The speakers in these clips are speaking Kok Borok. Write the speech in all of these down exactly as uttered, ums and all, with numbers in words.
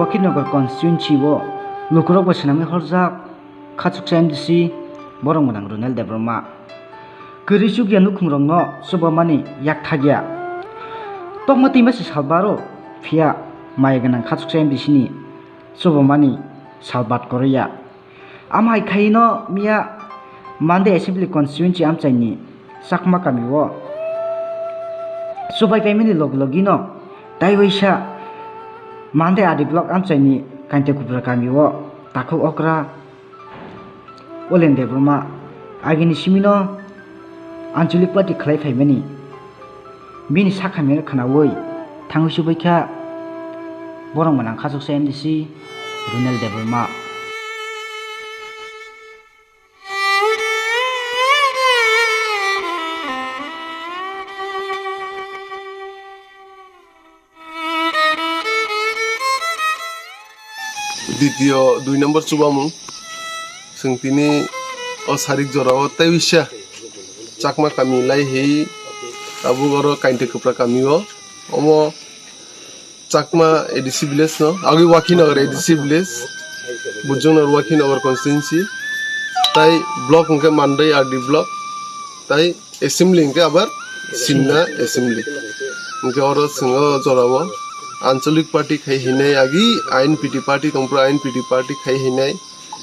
Wakinagar constituency o lukurok bai swnamwi horjak khachuksai M D C borok mwnang Runel Debbarma. Kwrwi chukya nukhungrokno chubamani yak thakya. Tokma twima se salbaro phiya maya gwnang khachuksai M D C ni chubamani salbat kwrwiya. Amhai khaino miya Mande Assembly Constituency amchaini Chakma kamio chubai paimani log logino taiwaisa Mande R D block amchaini Kainta Kupra kamio takhuk okra Olen Debbarma agini simino Anchalik party khlai phaimani bini sakhamya khwnaui thangwi chubaikha borok mwnang khachuksai M D C Runel Debbarma. Ditiyo dui number chubamung. Chwng tini o sarik jorao tei uisa Chakma kami lai hi tabuk oro Kainta Kupra kamio. Omo Chakma A D C village no, agwi Wakhinagar A D C village, Bujongnagar Wakhinagar constituency, tai block hwnkhe Mandai R D block, tai assembly hwnkhe abar Simna assembly. Hwnkhe oro chwng o jorao Anchalik party khai hinai agi I N P T party tongphuru I N P T party khai hinai.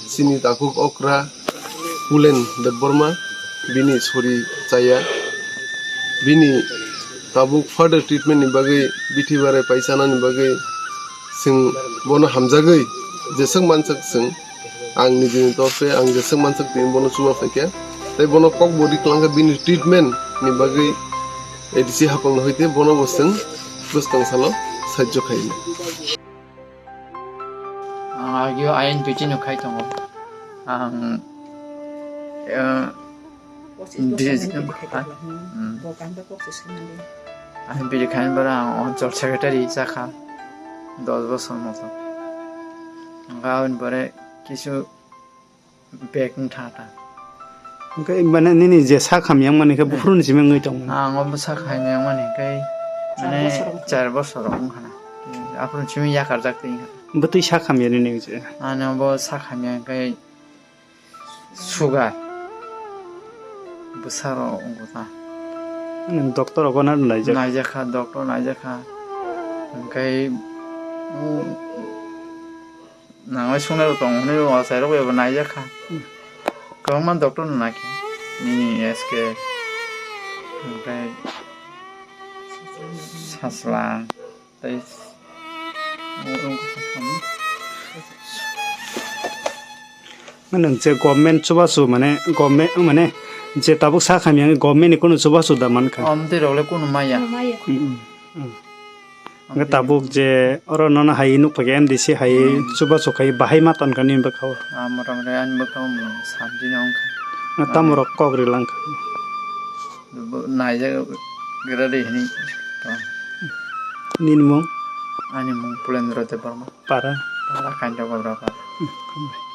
Chini takhuk okra Pulen Debbarma bini sori chaya, bini tabuk further treatment ni bagwi bithi barai paisana ni bagwi chwng bono hamjagwi jeswk manswk chwng ang nijini torphe ang jeswk manswk tini bono chuba phaikha tei bono kok bo ri kwlangkha bini treatment ni bagwi A D C hapang no hoite bono bo chwng bwskang salo sahajyo khaina. Ang agio I N P T no khai tongo. Ang, eh, Bo se di-, dosa ni kiti khaijak ha? Lang. Hmm. Bo kanda kok se swnam di. I N P T khai bara ang Anchal Secretary chakha dos bosor moto. Ang aboni pore kisu bag wng tha ta. Hwnkhe mane nini je sak hamya wngmani khe, eh, buphuru ni simi wngwi tongmani. Ang o bwsa khaimya wngmani khe, char mane, bosor wngkha. Char bosor wngkha na. Aphuru simi yakarjak twi wngkha. Bwtwi sak hamya nini je? Ano bo sak hamya khe sugar. Bwsa rok wngkha ta. Nwng doctor rok no naijak? Naijakha, doctor naijakha. Hwnkhe, mm, Nangwi swngnai rok tongo hwnwi o achai rok bai bo naijakha. Hmm. Kwbangma doctor no naikha. Nini S K, omotai Sachwlang, tei nwng je government chubachu mane government mane je tabuk sak hamya wngwi government ni kunu chubachu da mankha. Omotai rok le kunu maya. Maya. Hmm, hmm, hmm. Hwnkhe tabuk je oro nono hai nukphaikha M D C hai chubachu khai bahai ma tonkha nini bwkhao? Ah, motamoti ani bwkhao santi no wngkha. Na tamo rok kok rilangkha? Bo naijak gra de hini. Nini mung? Ani mung Pulendra Debbarma. Para? Para Kainta Gobra para. Hmm, hambai.